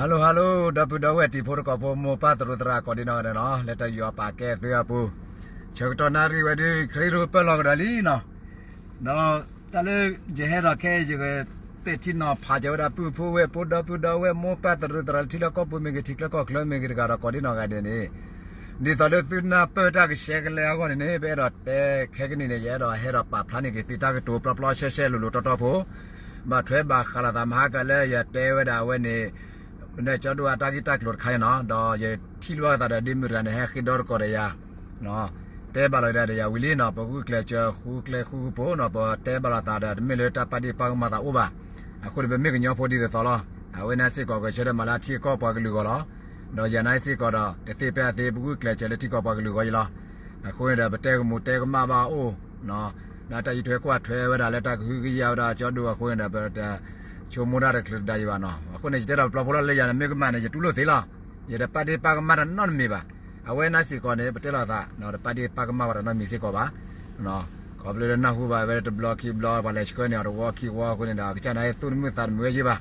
Hello hello ဒီပုၢ်ဒီဝဲၢ်တံၤဖိသကိးဖိ မိၢ်ပၢ်သရူးသရၣ်ကိးဒံနီၢ်ဂၤဒဲးနီၤ, လၢတၢ်ယူးယီၣ်ပာ်ကဲသုအပူၤ, ဆၢကတီၢ်နၣ်ရံၣ်ဝဲဒုး ခရံာ်ဒိၣ်ပၢၢ်လီၤကဒီးလံနီၤ. ဒီးတၢ်လၢယဟဲဒီးခဲအံၤ ယကပဲာ်ထံနီၤဖးစၢၤဝဲဒၣ်ပုၢ်ဖိဝဲၢ်ဖိ ဒီပုၢ်ဒီဝဲၢ် မိၢ်ပၢ်သရူးသရၣ်လၢထံလီၢ်ကီၢ်ပူၤမ့ၢ်ဂ့ၤ ထံချၢကီၢ်ချၢမ့ၢ်ဂ့ၤတဂၤဒီးကိးဒံနီၢ်ဂၤဒဲးန့ၣ်, ဒ်သိးလၢသုနၢ်ပၢၢ်တၢ်ကဆှဲကလဲအဂီၢ်န့ၣ်န့ၣ် ပအဲၣ်ဒိးတဲခဲကနံၣ်န့ၣ် ယအဲၣ်ဒိးဟဲဒီးပာ်ဖျါန့ၢ်က့ၤသုတၢ်ကတိၤပျီပျီရှဲရှဲလိၤလိၤတီတီဖိ, ဘၣ်ထွဲဘၣ်ဃးလိာ်သးမဟါကလၢယတဲဝဲဒၣ်အဝဲန့ၣ် ကၠီဒိၣ်အတၢ်ဂ့ၢ်တၢ်ကျိၤတခါန့ၣ်နီၤ, ဒီးယထံၣ်လိာ်သးဒီးဒ့မုၣ်တဂၤန့ၣ် ဟဲဃ့ဒီသကိးဒီးယၤ, တဲဘၣ်လိာ်ဒၣ်ဒီးယၤဝံၤလံနီၤ, ပဂုာ်ကျဲးစၢးဃူကျဲဃူဖိနီၤ, ပတဲဘၣ်လိာ်သးဒီး တမ့ၢ်လၢတၢ်ပာ်ဒ့ၣ်ပာ်ကမၣ်သးအိၣ်ဘၣ်. အဃိန့ၣ် ပမ့ၢ်ကညီဖိဒ်သိးသိးလီၤ. အဝဲန့ၣ်စ့ၢ်ကီး ဂဲၤဆၢထၢၣ်မၤလၢထံအကီၢ်ပှၤကလုာ်အဂီၢ်လီၤ. ဒီးယၤန့ၣ်စ့ၢ်ကီးဒီး တသ့ဖဲအသ့ ပဂုာ်ကျဲးစၢးလၢထံကီၢ်ပှၤကလုာ်အဂီၢ်အံၤလီၤ. အဃိန့ၣ်ဒီး ပတဲကမူးတဲကမၣ်ဘၣ်အိၣ် ဒီးတၢ်အံးထွဲကွၢ်ထွဲဝဲဒၣ်လၢတၢ်ကဟုကယာ်ဝဲဒၣ်ကၠီဒိၣ်အဃိန့ၣ်ဒီး ပတဆိကမိၣ်တၢ်တချုးတဒါယံၤဘၣ်နီၤ. အဃိန့ၣ် ယတဲဒီးပျီဖိလီၤလၢယၤန့ၣ် မ့ၢ်ကမၣ်န့ၣ် ယတူၢ်လိာ်သ့လီၤ. ယတပာ်ဒ့ၣ်ပာ်ကမၣ်တၢ်နီတမံၤဘၣ်. အဝဲန့ၣ်စ့ၢ်ကီးန့ၣ် ပတဲလိာ်သး တပာ်ဒ့ၣ်ပာ်ကမၣ်ဝဲဒၣ်နီတမံၤစ့ၢ်ကီးဘၣ်. ခီဖျိလၢနၢ်ဟူဘၣ်ဝဲတဘျီခံဘျီ ပှၤလဲၤဆှၢန့ၢ်အီၤတဝီခံဝီအဃိန့ၣ်ဒီး အကစၢ်န့ၣ်သူၣ်တမုာ်သးတမုာ်ဝဲယံၤဘၣ်.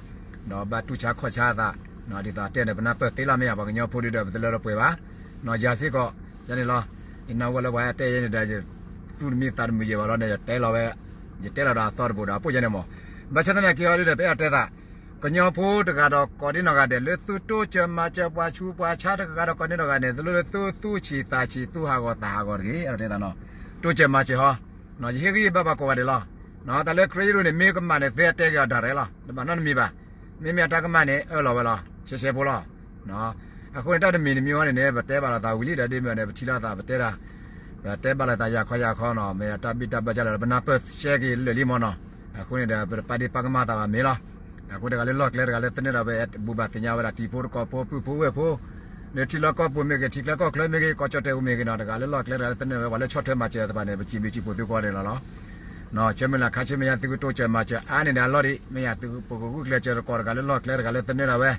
ဒီးဘၣ်တူၢ်ဆါခီၣ်ဆါအသး ဒ်သိးတဲန့ၣ် ပနၢ်ပၢၢ်သ့လီၤမ့ၢ်ဧါ, ပှၤကညီဖိဒုဒီး ပတလၢတပှဲၤဘၣ်. ယၤစ့ၢ်ကီး ယန့ၣ်လီၤ. ယနၢ်ဟူလၢပှၤတဲယဲန့ၣ်ဒီး ယသူၣ်တမံသးတမုာ်ယံၤဘၣ်လီၤန့ၣ် ယတဲလီၤဝဲ, ယတဲလီၤဒီးအသီတဘိဒီး အပိၢ်ယဲန့ၣ်မး. ဘၣ်ဆၣ်သနာ်က့အီၤဒုဒီး ပအဲၣ်ဒိးတဲသး ကညီဖိတဂၤဒီးကိးဒံနီၢ်ဂၤဒဲး လၢသုတိစၢၤမၤစၢၤပှၤဆူးပှၤဆါတဂၤဒီးကိးဒံနီၢ်ဂၤဒဲးန့ၣ် တလိၣ်လၢသုသူၣ်ဆံးသးဆံး သူၣ်ဟးဂီၤသးဟးဂီၤတဂ့ၤ. အဲၣ်ဒိးတဲသးနီၤ, တိစၢၤမၤစၢၤဟီ, ယဟ့ၣ်ဂံၢ်ဘါပှၤကိးဂၤဒဲးလီၤ. တၢ်လၢခရံာ်ဒိၣ်န့ၣ် မ့ၢ်ကမၣ်န့ၣ် သုဟဲတဲက့ၤအီၤဒၣ်ရဲၣ်လီၤ, တဘၣ်နီတမံၤဘၣ်. မ့မ့ၢ်အတၢ်ကမၣ်န့ၣ် အၢၣ်လီၤဝဲလီၤ, ရှဲရှဲဖိလီၤ. အဃိန့ၣ် တၢ်တမံၤတမံၤအံၤန့ၣ်န့ၣ် ပတဲဘၣ်လိာ်သးဝံၤလံဒီး ဒ်မုၢ်န့ၣ် ပထံၣ်လိာ်သး ပတဲဒၣ် ပတဲဘၣ်လိာ်သးယၤခီယၤခီနီၤ, မ့ၢ်တၢ်ဘံၣ်တၢ်ဘၢကၢ်လၢာ်ဒီး ပနၢ်ပၢၢ်ရှဲက့ၤလၢာ်လံမးနီၤ. အဃိန့ၣ်ဒီး ပတပာ်ဒ့ၣ်ပာ်ကမၣ်သးဘၣ်မ့ၢ်လီၤ. အဃိတဂၤလၢလီၢ်ကျဲ တဂၤလၢသနၢၣ်ဒၣ်ဝဲ ဘူၣ်ဘၣ်သ့ၣ်ညါဝဲဒၣ်တံၤဖိသကိးဖိ ပုၢ်ဖိဝဲၢ်ဖိ လၢထံလီၢ်ကီၢ်ပူၤမ့ၢ်ဂ့ၤ ထံချၢကီၢ်ချၢမ့ၢ်ဂ့ၤ ကီၢ်ကၠီၣ်တဲာ်ပူၤမ့ၢ်ဂ့ၤနီၤ, တဂၤလၢလီၢ်ကျဲ တဂၤလၢသနၢၣ်ဝဲ ပှၤလၢဆီၣ်ထွဲမၤစၢၤသ့ၣ်တဖၣ်န့ၣ် ပစံးဘျုးစံးဖှိၣ်သုကိးဂၤဒဲးလီၤလီၤ. ဆၢမုၢ်လၢ်ခါဆူမဲာ်ညါ သုကတိစၢၤမၤစၢၤအါန့ၢ်ဒၣ်အလီၢ်ဒံး, မ့ၢ်ယၤ ပကဂုာ်ကျဲးစၢးသကိးတဂၤလၢလီၢ်ကျဲ တဂၤလၢသနၢၣ်ဒၣ်ဝဲ,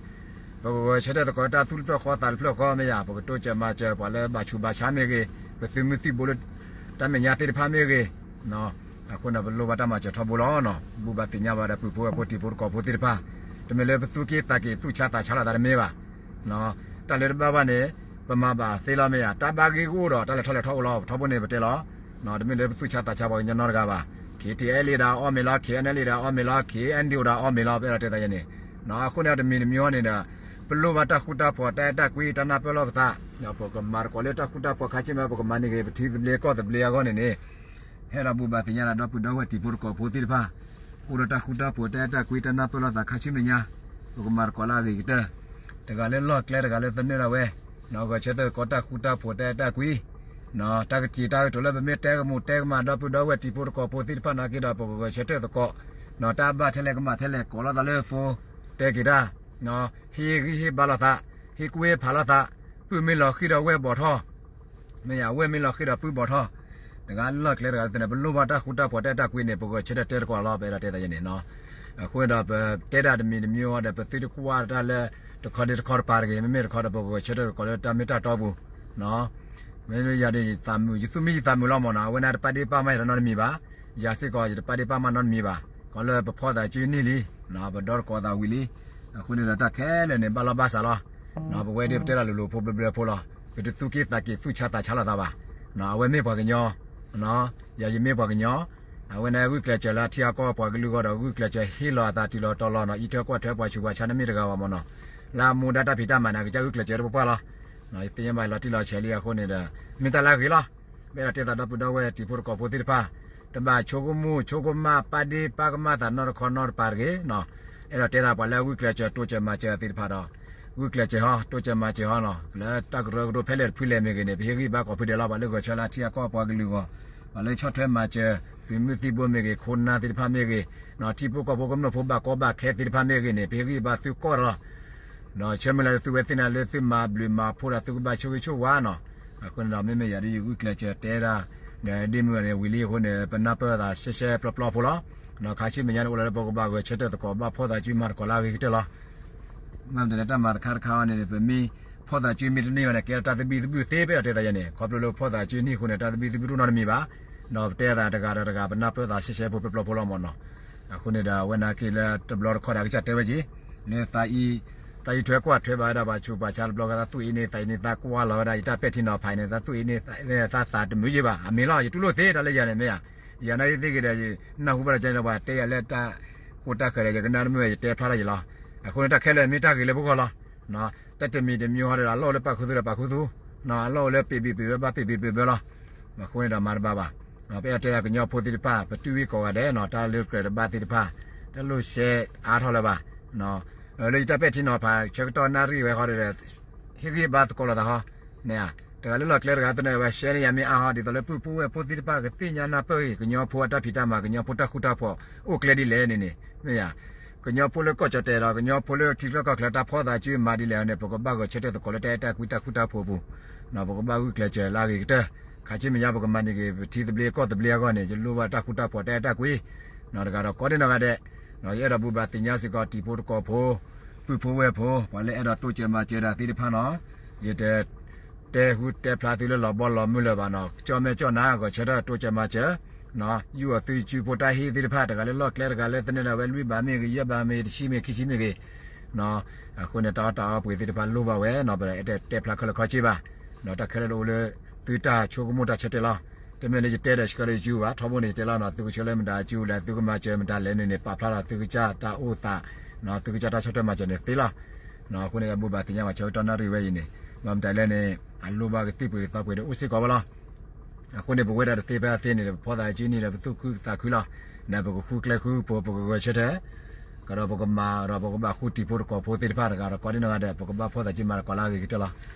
ပကဂဲၤဆၢထၢၣ်သကိးတၢ်သူၣ်တဖျၢၣ်ဃီသးတဖျၢၣ်ဃီ မ့ၢ်ယၤ ပကတိစၢၤမၤစၢၤပှၤလၢဘၣ်ဆူးဘၣ်ဆါမ့ၢ်ဂ့ၤ, ပသုးမုၢ်သံၣ်ဘိလၢ တၢ်မဲာ်ညါသ့ၣ်တဖၣ်မ့ၢ်ဂ့ၤ, အဃိန့ၣ် ပလိၣ်ဘၣ်တၢ်မၤစၢၤထီဘိလီၤနီၤ. ဘူၣ်ဘၣ်သ့ၣ်ညါဘၣ်ဝဲဒၣ်ပုၢ်ဖိဝဲၢ်ဖိ တံၤဖိသကိးဖိသ့ၣ်တဖၣ်, တမ့ၢ်လၢပသူၣ်က့ၣ်သးက့ၤ သူၣ်ဆါသးဆါလိာ်သးတမ့ၢ်ဘၣ်. တၢ်လၢတဘၣ်ဘၣ်န့ၣ် ပမၤဘၣ်သ့လီၤ မ့ၢ်ယၤ, တၢ်ဘၣ်ဂ့ၢ်ကအိၣ်ဒီး တၢ်လဲၤထီၣ်လဲၤထီအိၣ်လီၤ, ပထီဘိန့ၣ် ပတဲလီၤ. တမ့ၢ်လၢပသူၣ်ဆါသးဆါပှၤကညီနီတဂၤဘၣ်. ခ့ထံအဲလ့ၣ် ဒၣ်အီၣ်မ့ၤလီၤ, ခ့အဲၣ်အဲလ့ၣ် ဒၣ်အီၣ်မ့ၤလီၤ, ခ့အဲၣ်အဲၣ်ဒိၣ် ဒၣ်အီၣ်မ့ၤလီၤ, ပအဲၣ်ဒိးတဲသးယဲန့ၣ်. အဃိန့ၣ် တမံၤတမံၤအံၤန့ၣ်ဒီး ပလိၣ်ဘၣ်တၢ်ဃူတၢ်ဖိး တၢ်အဲၣ်တၢ်ကွံ တၢ်နၢ်ပၢၢ်လိာ်ပသး, ပကမၤသကိးလၢတၢ်ဃူတၢ်ဖိးခါဆူမဲာ် ပကမၤန့ၢ်က့ၤ ပထံသဘျ့ကီၢ်သဘျ့အဂီၢ်န့ၣ်န့ၣ်, ဟဲဒီးဘူၣ်ဘၣ်သ့ၣ်ညါဒီး ဒီပုၢ်ဒီဝဲၢ်တံၤဖိသကိးဖိသ့ၣ်တဖၣ်, အိၣ်ဒီးတၢ်ဃူတၢ်ဖိး တၢ်အဲၣ်တၢ်ကွံ တၢ်နၢ်ပၢၢ်လိာ်သးခါဆူမဲာ်ညါ, ပကမၤသကိးလၢအဂ့ၤကတၢၢ်, တဂၤလၢလီၢ်ကျဲ တဂၤလၢသနၢၣ်ဒၣ်ဝဲ, ဂဲၤဆၢထၢၣ်သကိးတၢ်ဃူတၢ်ဖိး တၢ်အဲၣ်တၢ်ကွံ တၢ်ကစံးတၢ်ကတိၤလၢပမ့ၢ်တဲကမူးတဲကမၣ် ဒီပုၢ်ဒီဝဲၢ်တံၤဖိသကိးဖိသ့ၣ်တဖၣ်နာ်က့ဒီး ပကဂဲၤဆၢထၢၣ်သကိး, တၢ်ဘၣ်ထဲလဲၣ်ကမၣ်ထဲလဲၣ် ကိးလိာ်သးလၢ phone တဲက့ၤတၢ်, ဟ့ၣ်ဂံၢ်ဟ့ၣ်ဘါလိာ်သး, ဟ့ၣ်ကူၣ်ဟ့ၣ်ဖးလိာ်သး, ပုၢ်မ့ၢ်လီၤဃံၤဒီးဝဲၢ်ဘီၣ်ထီၣ်, မ့ၢ်ယၤ ဝဲၢ်မ့ၢ်လီၤဃံၤဒီးပုၢ်ဘီၣ်ထီၣ်, တဂၤလၢလီၢ်ကျဲ တဂၤလၢသနၢၣ်, ပလိၣ်ဘၣ်တၢ်ဃူတၢ်ဖိး တၢ်အဲၣ်တၢ်ကွံန့ၣ် ပဂဲၤဆၢထၢၣ်တဲသကိးလီၤ, ပအဲၣ်ဒိးတဲသးယဲန့ၣ်. အဃိဒီး ပတဲဒၣ်တမံၤတမံၤအံၤဒီး ပသုတကွၢ်တၢ်လၢ တခီဒ်တခီတပၤတဂ့ၤ, မ့မ့ၢ်တခီဒီး ပကဂဲၤဆၢထၢၣ်သကိးလၢတၢ်မ့ၢ်တၢ်တီပူၤ, မ့မ့ၢ်ယၤဒ်ယသးမုာ် ယသူၣ်မံယသးမုာ်လီၤမးနီၤ, အဝဲန့ၣ်တပာ်ဒ့ၣ်ပာ်ကမၣ်ယၤတနီတမံၤဘၣ်, ယၤစ့ၢ်ကီး ယတပာ်ဒ့ၣ်ပာ်ကမၣ်နီတမံၤဘၣ်, ခီလၢပဖီၣ်သးစုနံၣ်လံ, ပဒီသကိးသးဝံၤလံ, အဃိန့ၣ်ဒီးတၢ်ခဲလၢာ်န့ၣ် ဘၣ်လီၢ်ဘၣ်စးလီၤ, ပဝဲဒၣ်ပတဲတၢ်လိၤလိၤဖိဘျၢဘျၢဖိလီၤ, ပတသူၣ်က့ၣ်သးက့ၤသူၣ်ဆါသးဆါလိာ်သးဘၣ်, အဝဲမ့ၢ်ပှၤကညီ, ယၤယမ့ၢ်ပှၤကညီ, အဝဲန့ၣ်ဂုာ်ကျဲးစၢးလၢအထံအကီၢ်ပှၤကလုာ်အဂီၢ်ဒီး ဂုာ်ကျဲးစၢးဟ့ၣ်လီၤအသးတုၤလီၤတီၤလီၤနီၤ, အံးထွဲကွၢ်ထွဲပှၤဆူးပှၤဆါန့ၣ်မ့ၢ်တဂၤဘၣ်မးနီၤ, လၢအမူဒါတၢ်ဖံးတၢ်မၤန့ၣ် အကစၢ်ဂုာ်ကျဲးစၢးတပှၢ်ပှၢ်လီၤ, ယသ့ၣ်ညါဘၣ်လီၤတံၢ်လီၤဆဲးလံအဃိန့ၣ်ဒီး မ့ၢ်တၢ်လၢအဂ့ၤလီၤ, ပအဲၣ်ဒိးတဲသးဒီပုၢ်ဒီဝဲၢ်တံၤဖိသကိးဖိသ့ၣ်တဖၣ်, တဘၣ်ဆိကမိၣ်ဆိကမး ပာ်ဒ့ၣ်ပာ်ကမၣ်သးနီတခီနီတပၤတဂ့ၤ, အဲၣ်ဒိးတဲသးပှၤလၢအဂုာ်ကျဲးစၢးတိစၢၤမၤစၢၤသ့ၣ်တဖၣ်ဒီး ဂုာ်ကျဲးစၢးဟီ တိစၢၤမၤစၢၤဟီနီၤ, လၢတၢ်ကရၢကရိဖဲလဲၣ်တဖုလဲၣ်မ့ၢ်ဂ့ၤန့ၣ် ပဟ့ၣ်ဂံၢ်ဘါကိးဖုဒဲးလီၤ, ပှၤလၢဂဲၤဆၢထၢၣ်လၢအထံအကီၢ်ပှၤကလုာ်အဂီၢ်, ပှၤလၢဆီၣ်ထွဲမၤစၢၤ သုးမုၢ်သံၣ်ဘိမ့ၢ်ဂ့ၤ ခိၣ်နၢ်သ့ၣ်တဖၣ်မ့ၢ်ဂ့ၤ, ထံဖိကီၢ်ဖိကမျၢၢ်ဖိဘၣ်ကီဘၣ်ခဲသ့ၣ်တဖၣ်မ့ၢ်ဂ့ၤန့ၣ် ပဟ့ၣ်ဂံၢ်ဘါသုကိးလီၤ, ဒီးဆၢမုၢ်လၢ်လၢသုဝဲသ့ၣ်န့ၣ်လၢသုမၤဘျုးမၤဖှိၣ်ဒီးသုကဘၣ်ဆိၣ်ဂ့ၤဆိၣ်ဝါနီၤ, အဃိန့ၣ်ဒီး မ့မ့ၢ်ယၤဒ်ယဂုာ်ကျဲးစၢးတဲဒၣ် ဒီးဒ့မုၢ်ဂၤန့ၣ်ဝံၤလံအဃိန့ၣ် ပနၢ်ပၢၢ်သးရှဲရှဲပျီပျီဖိလီၤ, ခါဆူမဲာ်ညါန့ၣ် အိၣ်လၢပကဘၣ်ဂဲၤဆၢထၢၣ်သကိးဘၣ်ဖီၣ်သးစုမၤသကိးလၢအဂ့ၤကတၢၢ်လီၤ, မ့ၢ်တၢ်မၤတခါတခါအံၤန့ၣ် ပမ့ၢ်ဖီၣ်သးစုမ့ၢ်တန့ၢ်ဘၣ်န့ၣ် ကဲထီၣ်တၢ်သဘံၣ်သဘုၣ်သ့ ပအဲၣ်ဒိးတဲသးယဲန့ၣ် ခီဖျိလၢဖီၣ်သးစုန့ၢ်အဃိန့ၣ် တၢ်သဘံၣ်သဘုၣ်တအိၣ်နီတမံၤဘၣ်, ဒီးပတဲသးတဂၤဒီးတဂၤ ပနၢ်ပၢၢ်သးရှဲရှဲဖိပျီပျီဖိလီၤမးနီၤ, အဃိန့ၣ်ဒီးအဝဲနာ်က့လၢတဘျီတခီၣ်ဒီးအကစၢ်တဲဝဲက့ၤ, လၢသးအံၤ သးယံၤထွဲကွၢ်ထွဲဘၣ်ဝဲဒၣ်ပှၤဆူးပှၤဆါတဘျီဃီ သးသူၣ်အ့န့ၣ်သးအ့န့ၣ် သးကွၢ်လီၤဝဲဒၣ် ယတၢ်ပဲာ်ထံနီၤဖးအံၤန့ၣ် သးသူၣ်အ့န့ၣ်သးသးတမုာ်ယံၤဘၣ် အမ့ၢ်လီၤ ယတူၢ်လိာ်သ့တၢ်လၢယၤန့ၣ်မ့ၢ်ဧါ. ယၤနာ်ဂ့ၤသ့ဂ့ၤဒီး ယနၢ်ဟူဘၣ်ဒီးကဲဒီးပှၤတဲယၤလၢတၢ်ဃိတၢ်ဃၢၤဒီး ယကနၣ်တမုာ် ယတဲဖျါထီၣ်ယလီၤ. အဃိန့ၣ် တၢ်ခဲလၢာ်မ့ၢ်တၢ်ဂ့ၤလၢပဂီၢ်လီၤ. တၢ်တမံၤတမံၤဟီဒီး အလီၢ်အိၣ်လၢပာ်ခူသူၣ်ဒီးပာ်ခူသူၣ်, အလီၢ်အိၣ်လၢပ့ၤဘံးပ့ၤဘၢဘၣ်ပ့ၤဘံးပ့ၤဘၢလီၤ. အဃိန့ၣ်ဒီးမၤတဘၣ်ဘၣ်. ပအဲၣ်ဒိးတဲဒၣ်ကညီဖိသ့ၣ်တဖၣ် ပတုၤဝံၤကိးဂၤဒဲးနီၤ တၢ်လၢကြၢးတဘၣ်သ့ၣ်တဖၣ် တလိၣ်ရှဲအါထီၣ်လၢၤဘၣ်. လၢယတၢ်ပဲာ်ထံနီၤဖး ဆၢကတီၢ်နၣ်ရံၣ်ဝဲဃီဒီး ဟ့ၣ်ဂံၢ်ဘါသကိးလိာ်သးဟီ, န့ၣ်ဧါ, တဂၤလၢလီၢ်ကျဲတဂၤသ့ၣ်န့ၣ် ဝဲရှဲန့ၢ်ယၤမ့ၢ်အါဟီ ဒ်သိးလၢပုၢ်ဖိဝဲၢ်ဖိသ့ၣ်တဖၣ် ကသ့ၣ်ညါနၢ်ပၢၢ်ဂ့ၤ ကညီဖိအတၢ်ဖံးတၢ်မၤ ကညီဖိတၢ်ဃူတၢ်ဖိး အိၣ်ကျဲဒ်လဲၣ်န့ၣ်န့ၣ် မ့ၢ်ဧါ, ကညီဖိလၢကီၢ်ကၠီၣ်တဲာ်ဒီး ကညီဖိလၢထံချၢကီၢ်ချၢ တၢ်ဖီၣ်သးစုမၤဒ်လဲၣ်န့ၣ် ပကဘၣ်ဂဲၤဆၢထၢၣ်သကိးလၢတၢ်အဲၣ်တၢ်ကွံတၢ်ဃူတၢ်ဖိးအပူၤ, ပကဘၣ်ဂုာ်ကျဲးစၢးလၢအဂ့ၤကတၢၢ်, ခါဆူမဲာ်ညါပကမၤန့ၢ်က့ၤ ပထံသဘျ့ကီၢ်သဘျ့အဂီၢ်န့ၣ် ယလိၣ်ဘၣ်တၢ်ဃူတၢ်ဖိးတၢ်အဲၣ်တၢ်ကွံ တဂၤဒီးကိးဒ်နီၢ်ဂၤဒဲး, ယအဲၣ်ဒိးဘိးဘၣ်သ့ၣ်ညါစ့ၢ်ကီးတံၤဖိသကိးဖိ, ပုၢ်ဖိဝဲၢ်ဖိ ပှၤလၢအဲၣ်ဒိးတိစၢၤမၤစၢၤဒၣ်သ့ၣ်တဖၣ်နီၤ, ယတတဲဟူတဲဖျါသုလၢလီၤဘီလီၤမုၢ်လၢၤဘၣ်နီၤ, ကၠီၣ်မဲာ်ကၠီၣ်နါ ဂဲၤဆၢထၢၣ်တိစၢၤမၤစၢၤ, ယူၢ်အီၤသုစုဖိတၢ်ဟ့ၣ်သ့ၣ်တဖၣ် တဂၤလၢလီၢ်ကျဲတဂၤလၢသန့ၤဒၣ်ဝဲ လွံၢ်ဘးမ့ၢ်ဂ့ၤ ယဲၢ်ဘးမ့ၢ်ဂ့ၤ တဆံမ့ၢ်ဂ့ၤ ခံဆံမ့ၢ်ဂ့ၤ အဃိန့ၣ် တၢ်အီၣ်တၢ်အီပှ့ၤသ့ၣ်တဖၣ်လိၣ်ဘၣ်ဝဲနီၤ, ပအဲၣ်ဒိးတဲဖျါခဲလၢာ်ခဲဆ့ဘၣ်, ဒီးတၢ်ခဲလၢာ်လၢအိၣ်လၢသုတၢ်ဆိကမိၣ်တၢ်ဆၢတဲာ်လီၤ. တမ့ၢ်လၢယတဲဒီးဆှၢလၢယစုဘၣ်, ထီဘိန့ၣ်ယတဲလီၤနီၤ, သုကဆှၢလၢမတၤစုလဲၣ် သုကမၤစၢၤမတၤလဲၣ်န့ၣ်န့ၣ် ပာ်ဖျါဒီးသုကစၢ်တၢ်အိၣ်သး, သုကစၢ်တၢ်ဆီၣ်ထွဲမၤစၢၤန့ၣ်သ့လီၤ. အဃိန့ၣ် ယဘိးဘၣ်သ့ၣ်ညါဘၣ်ဆၢကတီၢ်နၣ်ရံၣ်ဝဲအံၤန့ၣ်, ဘၣ်မတၤလဲၣ်န့ၣ် အလိၣ်ဘၣ်ကသံၣ်ပှ့ၤကသီပှ့ၤဒီးအိၣ်စ့ၢ်ကီးဘၣ်လီၤ. အဃိန့ၣ် ပဝဲဒၣ်တသ့ဖဲအသ့န့ၣ်ဒီး ပဖီၣ်သးစုန့ၣ်ဒီး ပသူၣ်ခုသးခုလီၤ. ဒီးပကဃုကျဲဃုဖိ ပကဂဲၤဆၢထၢၣ်, ကဒီးပကမၤဒီးပကဘၣ်ဃုတံၤဖိသကိးဖိသ့ၣ်တဖၣ်တဂၤဒီး ကိးဒ်နီၢ်ဂၤဒဲး ပကဘၣ်ဖီၣ်သးစုမၤသကိးလၢအဂ့ၤကတၢၢ်လီၤ.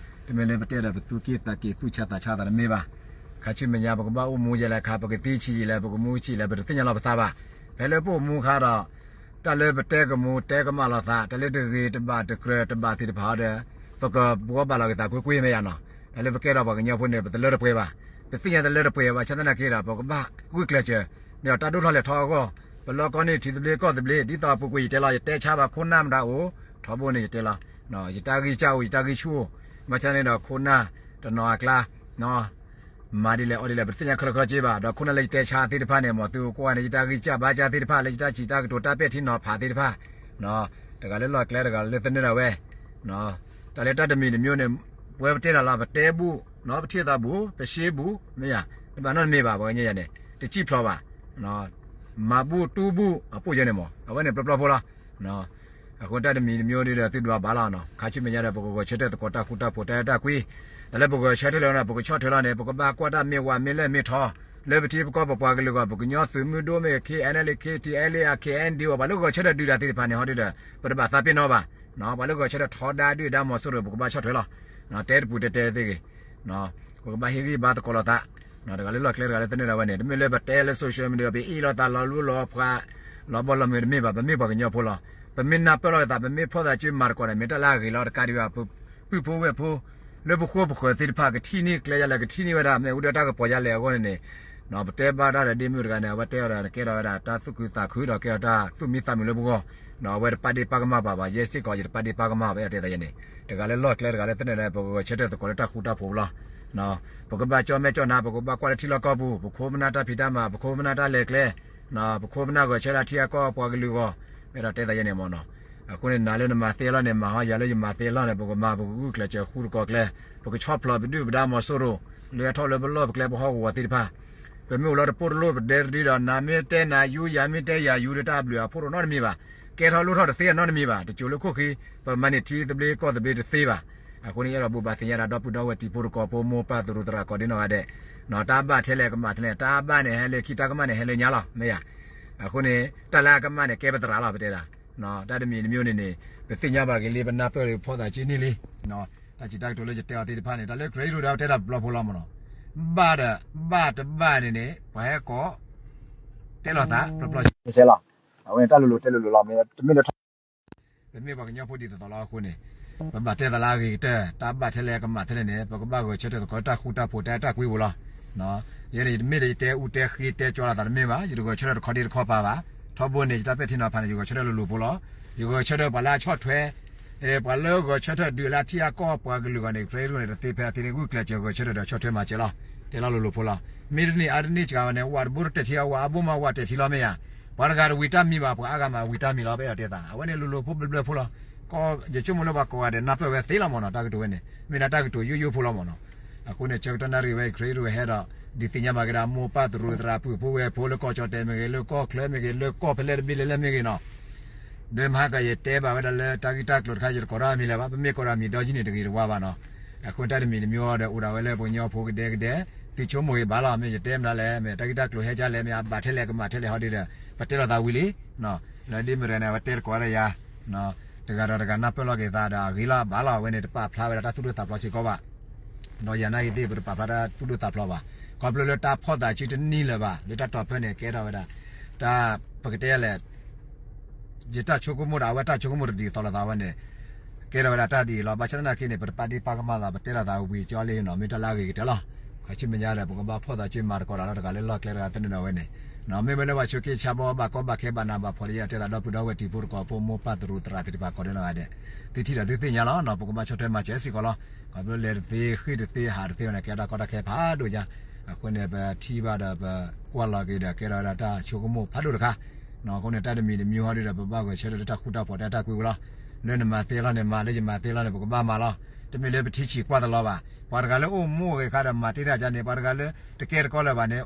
တမ့ၢ်လၢပတဲဒီးပသူၣ်က့ၣ်သးက့ၣ်သူၣ်ဆါသးဆါသးတမ့ၢ်ဘၣ်. ခါဆူမဲာ်ညါ ပကဘၣ်အိၣ်မူယဲလဲၣ်ခါ ပကသံဆံးယံာ်လဲၣ် ပကမူဆံးလဲၣ် ပတသ့ၣ်ညါလီၤပသးဘၣ်. ဖဲလၢပအိၣ်မူခါဒီး တၢ်လၢပတဲကမူတဲကမၣ်လိာ်သး တၢ်လၢတဂ့ၤတဘၣ်တကြၢးတဘၣ်သ့ၣ်တဖၣ်ဒီး ပကဘှီဘၣ်လီၤက့ၤသးကွ့ၢ်ကွ့ၢ်မ့ၢ်ယါနီၤ. တၢ်လၢပကဲထီၣ်ပှၤကညီဖိန့ၣ် ပတလၢတပှဲၤဘၣ်. ပသ့ၣ်ညါတလၢတပှဲၤဘၣ် ဆၣ်သနာ်က့ဒီး ပကဘၣ်ဂုာ်ကျဲးစၢး န့ၣ်ဒီးတၢ်ဒိၣ်ထီၣ်လဲၢ်ထီၣ်အဂီၢ်, ပလီၢ်ကီၢ်န့ၣ် ထံသဘျ့ကီၢ်သဘျ့ ဒ်သိးအပူၤကွံာ်ယတဲလီၤ ယတဲဆါဘၣ်ခိၣ်နၢ်မတၤအိၣ်, ထီဘိန့ၣ်ယတဲလီၤ, ယတၢ်ဂံၢ်စၢ်အိၣ် ယတၢ်ဂံၢ်ဆူၣ်အိၣ်, ဘၣ်ဆၣ်န့ၣ်ဒီးခိၣ်နၢ်တနီၤအကျါ မၤဒ်လဲၣ်အီၤဒ်လဲၣ် ပတသ့ၣ်ညါခဲလၢာ်ခဲဆ့ဘၣ်. ဒီးခိၣ်နၢ်လၢယတဲဆါသ့ၣ်တဖၣ်န့ၣ် မ်သုကွၢ်န့ၣ် ယတၢ်ဂံၢ်စၢ်ဘါစၢ်သ့ၣ်တဖၣ် လၢယတၢ်စံးတၢ်ကတိၤတၢ်ပဲာ်ထံနီၤဖးသ့ၣ်တဖၣ်, တဂၤလၢလီၢ်ကျဲတဂၤလၢသန့ၤဒၣ်ဝဲ, တၢ်လၢတၢ်တမံၤတမံၤန့ၣ် ပဝဲပတဲလီၤလီၤ ပတဲဘူၣ်, ပထံၣ်သးဘူၣ် ပရှ့ဘူၣ် မ့ၢ်ယါ, တဘၣ်နီတမံၤဘၣ် ပှၤကညီယၤန့ၣ် တစံၣ်ဖျိးဘၣ်, မၤဘူၣ်တူၢ်ဘူၣ်အပိၢ်ယဲန့ၣ်မး အဝဲန့ၣ်ပျီပျီဖိလီၤ. အဃိတၢ်တမံၤတမံၤဒ်ဒီးသုဒွးဘၣ်လီၤ, ခါဆူမဲာ်ညါဒီး ပကဂဲၤဆၢထၢၣ်သကိးတၢ်ဃူတၢ်ဖိးတၢ်အဲၣ်တၢ်ကွံ, တၢ်လၢပဂဲၤဆၢထၢၣ်လၢန့ၣ် ပကဆီၣ်ထွဲလီၤန့ၣ် ပကဘၣ်ကွၢ်တၢ်မ့ၢ်ဝးမ့ၢ်လဲၢ်မ့ၢ်ထီ, လၢပထံပကီၢ်ပပှၤကလုာ်အဂီၢ် ပကညီသုးမုၢ်ဒိၣ်မ့ၢ်ဂ့ၤ KNLA KTLA KNDO ပှၤလၢဂဲၤဆၢထၢၣ်ဒုးတၢ်သ့ၣ်တဖၣ်န့ၣ် ဟီဒ်ဒီး ပတဘၣ်သးပ့ၤနီၣ်ဘၣ်, ပှၤလၢဂဲၤဆၢထၢၣ်ထီဒါဒုၣ်ဒါမီၤစိရိၤ ပကဘၣ်ဆီၣ်ထွဲလီၤ, တဲတပူၤတဲတဲသ့ဂ့ၤ ပကဘၣ်ဟ့ၣ်ဂံၢ်ဘါသကိးလိာ်သး, တဂၤလၢလီၢ်ကျဲတဂၤလၢသန့ၤဒၣ်ဝဲန့ၣ် တမ့ၢ်လၢပတဲလၢ social media ပအ့ၣ်လိာ်သးလီၤလူလီၤဖှး လီၤဘီလီၤမုၢ်တမ့ၢ်ဘၣ်, ပမ့ၢ်ပှၤကညီဖိလီၤ. ပမ့ၢ်နၢ်ပၢၢ်လိာ်သး ပမ့ၢ်ဖီၣ်သးစုမၤသကိးန့ၣ် မ့ၢ်တၢ်လၢအဂ့ၤလီၤ တကးဒံးဘၣ် ပုၢ်ဖိဝဲၢ်ဖိ လၢပဃိပဃၢၤသ့ၣ်တဖၣ် ကထံၣ်န့ၢ်ကျဲယါလဲၣ် ကထံၣ်န့ၢ်ဝဲဒၣ် မ့ၣ်အူဒၢတၢ်ကပီၤယါလဲၣ်အဂီၢ်န့ၣ်န့ၣ်, ပတဲဘၣ်တၢ်ဒီးဒ့မုၣ်တဂၤန့ၣ် အဝဲတဲအီၤဒီး ကဲထီၣ်ဝဲဒၣ်တၢ်သူၣ်ခုသးခုဒီးကဲထီၣ်တၢ်သူၣ်မံသးမုာ်လၢပဂီၢ်, အဝဲတပာ်ဒ့ၣ်ပာ်ကမၣ်ဘၣ်ဘၣ် ယဲစ့ၢ်ကီး ယတပာ်ဒ့ၣ်ပာ်ကမၣ်ဘၣ် ယဲစ့ၢ်ကီး ယတတဲသးယဲန့ၣ်, တဂၤလၢလီၢ်ကျဲတဂၤလၢသန့ၤဒီး ပကဂဲၤဆၢထၢၣ်သကိးလၢတၢ်ဃူတၢ်ဖိးလီၤ. ပကဘၣ်ကၠီၣ်မဲာ်ကၠီၣ်နါ ပကဘၣ်ကွၢ်လၢထံလီၢ်ကီၢ်ပူၤ ပခိၣ်ပနၢ်တၢ်ဖံးတၢ်မၤ ပခိၣ်ပနၢ်တၢ်လဲၤကျဲ ပခိၣ်ပနၢ်ဂဲၤဆၢထၢၣ်ထံအကီၢ်ပှၤကလုာ်အဂီၢ်, မ့ၢ်ဒီးတဲသးယဲန့ၣ်မ့ၢ်နီၤ. အဃိန့ၣ် နၤလၢနမၤသ့အလီၢ်န့ၣ် မၤဟီ ယၤလၢယမၤသ့အလီၢ်န့ၣ် ပကမၤ ပကဂုာ်ကျဲးစၢးဃူသကိးကျဲ, ပကဆီၣ်ဖျိးပဒုၣ်ပဒါမီၤစိရိၤ လၢအထီၣ်လၢပလီၢ်ပကျဲပဟီၣ်ကဝီၤသ့ၣ်တဖၣ်, ပမ့ၢ်အိၣ်လီၤတပိၢ်တလိၣ်ပဒဲတဒုဒီး နၤမ့ၢ်တဲနၤယူ ယၤမ့ၢ်တဲယၤယူ ဒီးတၢ်ဘျုးအဖှိၣ်တအိၣ်နီတမံၤဘၣ်, ကဲထီၣ်လိၣ်ထီၣ်တသ့အနီတမံၤဘၣ်, တစိၤလၢခိၣ်ဃံ, ပမၤန့ၢ်ထံသဘျ့ကီၢ်သဘျ့တသ့ဘၣ်. အဃိန့ၣ် ယအဲၣ်ဒိးဘိးဘၣ်သ့ၣ်ညါဒၣ် ဒီပုၢ်ဒီဝဲၢ်တံၤဖိသကိးဖိ မိၢ်ပၢ်သရူးသရၣ်ကိးဒ်နီၢ်ဂၤဒဲး, တၢ်ဘၣ်ထဲလဲၣ်ကမၣ်ထဲလဲၣ်, တၢ်ဘၣ်န့ၣ်ဟဲလၢခံ တၢ်ကမၣ်န့ၣ်ဟဲလၢညါလီၤ မ့ၢ်ဧါ. အဃိန့ၣ် တၢ်လၢအကမၣ်န့ၣ် ကဲပသရၣ်လီၤ ပတဲဒၣ်, တၢ်တမံၤတမံၤန့ၣ်န့ၣ် ပသ့ၣ်ညါဘၣ်က့ၤလံ ပနၢ်ပၢၢ်လံ ပဖီၣ်သးစုန့ၢ်လံ, တၢ်စံးတၢ်ကတိၤလၢယတဲအီၤသ့ၣ်တဖၣ်န့ၣ် တၢ်လၢ credit တၢ်တဲတၢ်ဘျီဖိလီၤမ့ၢ်နီၤ, ဘၣ်ဒီး ဘၣ်တဘၣ်န့ၣ်န့ၣ် ပှၤဟဲကိး တဲလိာ်သး ပျီပျီစဲလီၤ, အဝဲန့ၣ်တၢ်လိၤလိၤတဲလိၤလိၤလီၤ မ့ၢ်တမ့ၢ်လၢ ပမ့ၢ်ပှၤကညီဖိဒ်သိးသိးလီၤအဃိန့ၣ်, ပဘၣ်တဲသးလၢအဂ့ၤကတၢၢ်, တၢ်ဘၣ်ထဲလဲၣ်ကမၣ်ထဲလဲၣ်န့ၣ် ပကဘၣ်ဂဲၤဆၢထၢၣ်သကိးတၢ်ဃူတၢ်ဖိးတၢ်အဲၣ်တၢ်ကွံပူၤလီၤ. ယဲန့ၣ် ယတမ့ၢ်လၢယတဲအူတဲဃ့တဲကၠီလိာ်သးတမ့ၢ်ဘၣ်, ယတဂဲၤဆၢထၢၣ်တခီဒ့တခီပၤဘၣ်, ထီဘိန့ၣ် ယတၢ်ပဲာ်ထံနီၤဖးန့ၣ် ယဂဲၤဆၢထၢၣ်လိၤလိၤဖိလီၤ. ယဂဲၤဆၢထၢၣ်ပှၤလၢအဆီၣ်ထွဲ ပှၤလၢဂဲၤဆၢထၢၣ်ဒုးလၢထံအကီၢ်ပှၤကလုာ်ဂီၢ်န့ၣ် ကျဲဒ်န့ၣ် တသ့ဖဲအသ့န့ၣ် ဂုာ်ကျဲးစၢး ဂဲၤဆၢထၢၣ်ဒီးဆီၣ်ထွဲမၤစၢၤလီၤ. တဲလီၤလိၤလိၤဖိလီၤ. မ့ၢ်တနံၤအါတနံၤစှၤဝဲန့ၣ် ဝးတဘိတတဲာ်ထံလီၤ, ဝးအဘိမးဝးတဲာ်ထံလီၤ မ့ၢ်ဧါ. ပှၤတဂၤတဝံၤတၢ်မံဘၣ်, ပှၤအါဂၤမးဝံၤတၢ်မံလီၤ ပအဲၣ်ဒိးတဲသး. အဝဲန့ၣ်လိၤလိၤဖိဘျၢဘျၢဖိလီၤ. ယဆိကမိၣ်လၢပှၤကိးဂၤဒဲးနၢ်ပၢၢ်ဝဲသ့လီၤမ့ၢ်နီၤ, တၢ်ကတိၤဝဲန့ၣ် မ့ၢ်ဒၣ်တၢ်ကတိၤယိယိဖိလီၤမ့ၢ်နီၤ. အဃိန့ၣ် ဆၢကတီၢ်နၣ်ရံၣ်ဝဲ Ukraine ဟဲဒီး ဒုးသ့ၣ်ညါဘၣ်က့ၤဒီး မိၢ်ပၢ်သရူးသရၣ်ပုၢ်ဖိဝဲၢ်ဖိလၢကီၢ်ကၠီၣ်တဲာ်မ့ၢ်ဂ့ၤ, လၢကီၢ်ချၢမ့ၢ်ဂ့ၤ, လၢကီၢ်ဖဲလဲၣ်တဘ့ၣ်လဲၣ်လဲၣ်မ့ၢ်ဂ့ၤနီၤ, ဒီးမဟါကယတဲဘၣ်ဝဲဒၣ်လၢတၢ်ဂ့ၢ်တၢ်ကျိၤတခါ ယတကိးတၢ်အမံၤလၢၤဘၣ်, ပမ့ၢ်ကိးဒီးအမံၤဒီးယံၤန့ၣ်တဂ့ၤတဝါဘၣ်နီၤ. အဃိတၢ်တမံၤတမံၤအံၤဒီး အိၣ်ဒၣ်ဝဲလၢပှၤကညီဖိကဒဲကဒဲ, သုဆိကမိၣ်ဂ့ၤဘၣ်လီၤ, မ့ၢ်ယတဲမနုၤလဲၣ်, မ့ၢ်တၢ်ဂ့ၢ်တၢ်ကျိၤဟဲကလဲၣ်, မ့ၢ်အဘၣ်ထဲလဲၣ်ကမၣ်ထဲလဲၣ်ဟီဒ်ဒီး ပတဲလိာ်သးဝံၤလံ လၢဒ်မရၤန့ၣ် အဝဲတဲတကိးဝဲဒၣ်ယၤ, တဂၤဒီးတဂၤနၢ်ပၢၢ်လီၤက့ၤသးဒီးအဂ့ၤလီၤဘၣ်လီၤ, အဝဲန့ၣ်တပာ်ဖျါဝဲဒၣ်တၢ်သူၣ်ဒိၣ်သးဖျိးစ့ၢ်ကီးဘၣ်. ဒီးယၤနာ်က့ၤသ့ၣ် ပတပာ်ဖျါတၢ်သူၣ်ဒိၣ်သးဖျိးဘၣ်, ခီဖျိလၢတၢ်ဖီၣ်သးစုတနံၣ်လၢၤဘၣ် လၢတၢ်တီၤဖၢန့ၣ် ကဲထီၣ်ဝဲဒၣ် တၢ် ပကတဲလဲၣ် ယတၢ်ဆိကမိၣ်ဒီး အဝဲတၢ်ဆိကမိၣ်တဒ်သိးလိာ်သးဝဲန့ၣ် ကဲထီၣ်ဝဲဒၣ်တၢ်ဒ်အံၤလီၤ. ဘၣ်ဆၣ်သနာ်က့န့ၣ် ပတပာ်ဒ့ၣ်ပာ်ကမၣ်သး ပတဲလိာ်သးဝံၤကၠီလံနီၤ, မ့ၢ်တၢ်လၢအဂ့ၤကတၢၢ်လီၤ. ခီဆူမဲာ်ညါဒီး ပကဘၣ်ဖီၣ်သးစုမၤသကိးတၢ်လၢတဂၤလၢလီၢ်ကျဲတဂၤသ့ၣ်နီၣ်ဝဲန့ၣ်, မ့ၢ်ဝဲလၢပှၤဆိးက့ဆါဘီဘၣ်ကီဘၣ်ခဲဘၣ်နးဘၣ်ဖှီၣ်လၢယတဲသးဒီပုၢ်ဒီဝဲၢ်တံၤဖိသကိးဖိ မိၢ်ပၢ်သရူးသရၣ်သ့ၣ်တဖၣ်ကိးဒဲးနီၢ်ဂၤဒဲး, သုထံၣ်ဒီးသုသ့ၣ်ညါလီၤ. ပကဘၣ်ဆီၣ်ထွဲမၤစၢၤစ့ၢ်ကီးလီၤ. ခီဖျိလဲၤတသ့ ဃ့ၢ်တသ့ ဟးတသ့ဝဲန့ၣ် ကဲဒၣ်ကီတၢ်ခဲဖးဒိၣ်ညါ, အဃိန့ၣ် ပထံၣ်ဘၣ်ဒီးပကွၢ်လီၤက့ၤဒီး ကဲထီၣ်ဝဲဒၣ်တၢ်ဆိကမိၣ်ဖးဒိၣ်တခါ အဃိန့ၣ် တၢ်တမံၤတမံၤဟီဒ်ဒီး ပဘၣ်ဂဲၤဆၢထၢၣ်လၢတၢ်ဃူတၢ်ဖိး တၢ်အဲၣ်တၢ်ကွံဝဲလီၤ. လၢနမၤသ့လီၤန့ၣ်မၤ, လၢယမၤသ့လီၤန့ၣ် ပကဘၣ်မၤလီၤ. တမ့ၢ်လၢပထံဆံးကွၢ်တလီၤဘၣ်. ပှၤတဂၤလၢအိၣ်မူအိၣ်ဂဲၤခါဒီးမၤတ့ၢ်တၢ်ကန့ၣ် ပှၤတဂၤလၢတကဲတကီလၢၤဘၣ်န့ၣ်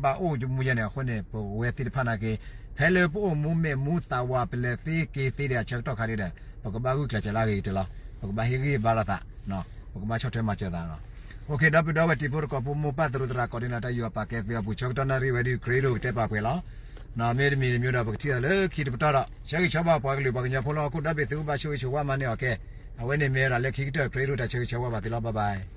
ဘၣ်အိၣ်မူယဲန့ၣ်. အဃိန့ၣ် ပဝဲသ့ၣ်တဖၣ်နာ်က့ ဖဲလၢပအိၣ်မူမဲာ်မူသးဝး ပလဲၤသ့က့ၤသ့ဒံးအဆၢကတီၢ်ခါဒ်ဒီး ပကဘၣ်ဂုာ်ကျဲးစၢးလၢအဂ့ၤကတၢၢ်လီၤ. ပကဘၣ်ဟ့ၣ်ဂံၢ်ဘါလိာ်သး, ပကဘၣ်ဆီၣ်ထွဲမၤစၢၤသးလီၤ. ဒီပုၢ်ဒီဝဲၢ်တံၤဖိသကိးဖိ မိၢ်ပၢ်သရူးသရၣ်ကိးဒဲးနီၢ်ဂၤဒဲး တၢ်ယူးယီၣ်ပာ်ကဲသုအပူၤ ဆၢကတီၢ်နၣ်ရံၣ်ဝဲဒ် Credo ကတဲပာ်ပှဲၤလီၤ. မ့ၢ်တမံၤတမံၤဒီး ပကထံၣ်သးလၢခံတပတီၢ်ဒီး ဆၢဂ့ၤဆၢဝါပှၤကလုာ်ပှၤကညီဖိလၢဟီၣ်ခိၣ်ဒီဘ့ၣ် သုကဘၣ်ဆိၣ်ဂ့ၤဆိၣ်ဝါမၤန့ၢ်အီၤကဲ. အဝဲန့ၣ်မ့ၢ်ဝဲဒၣ်လၢခံကတၢၢ် Credo တၢ်ဆၢဂ့ၤဆၢဝါဘၣ်သုလီၤ. Bye bye.